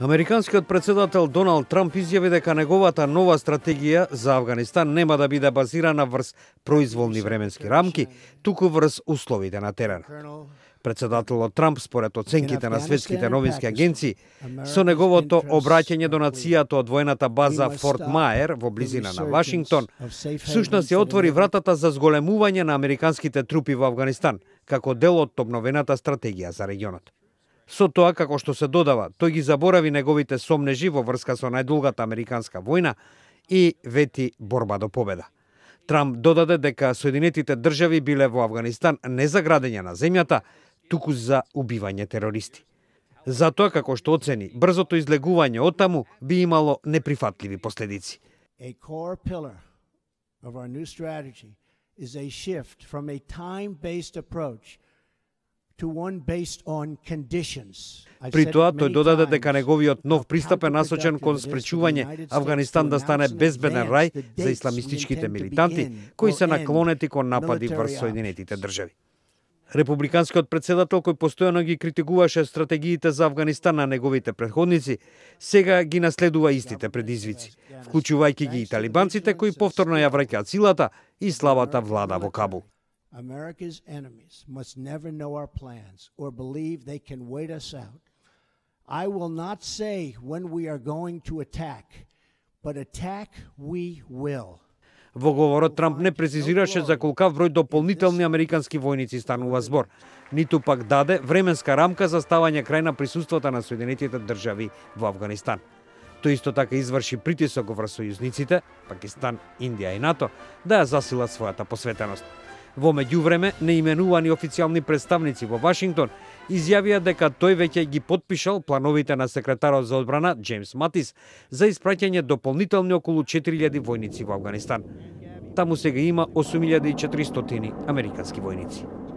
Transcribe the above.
Американскиот председател Доналд Трамп изјави дека неговата нова стратегија за Авганистан нема да биде базирана врз произволни временски рамки, туку врз условите на терен. Председателот Трамп, според оценките на светските новински агенции, со неговото обраќање до нацијата од воената база Форт Маер во близина на Вашингтон, всушност ја отвори вратата за зголемување на американските трупи во Авганистан, како дел од обновената стратегија за регионот. Со тоа, како што се додава, тој ги заборави неговите сомнежи во врска со најдолгата американска војна и вети борба до победа. Трамп додаде дека Соединетите држави биле во Авганистан не за градење на земјата, туку за убивање терористи. Затоа, како што оцени, брзото излегување од таму би имало неприфатливи последици. A core pillar of our new strategy is a shift from a time-based approach to one based on conditions. При тоа тој додаде дека неговиот нов пристап е насочен кон спречување Авганистан да стане безбеден рај за исламистичките милитанти кои се наклонети кон напади врз Соединетите држави. Републиканскиот председател, кој постојано ги критикуваше стратегиите за Авганистан на неговите претходници, сега ги наследува истите предизвици, вклучувајќи ги и талибанците кои повторно ја враќаат силата и слабата влада во Кабул. America's enemies must never know our plans or believe they can wait us out. I will not say when we are going to attack, but attack we will. Во говорот Трамп не прецизираше за колкав број дополнителни американски војници станува збор, ниту пак даде временска рамка за ставање крај на присуството на Соединетите држави во Авганистан. Тој исто така изврши притисок врз сојузниците, Пакистан, Индија и НАТО, да ја засилат својата посветеност. Во меѓувреме, неименувани официјални представници во Вашингтон изјавија дека тој веќе ги потпишал плановите на секретарот за одбрана Џејмс Матис за испраќање дополнителни околу 4000 војници во Авганистан. Таму сега има 8400 американски војници.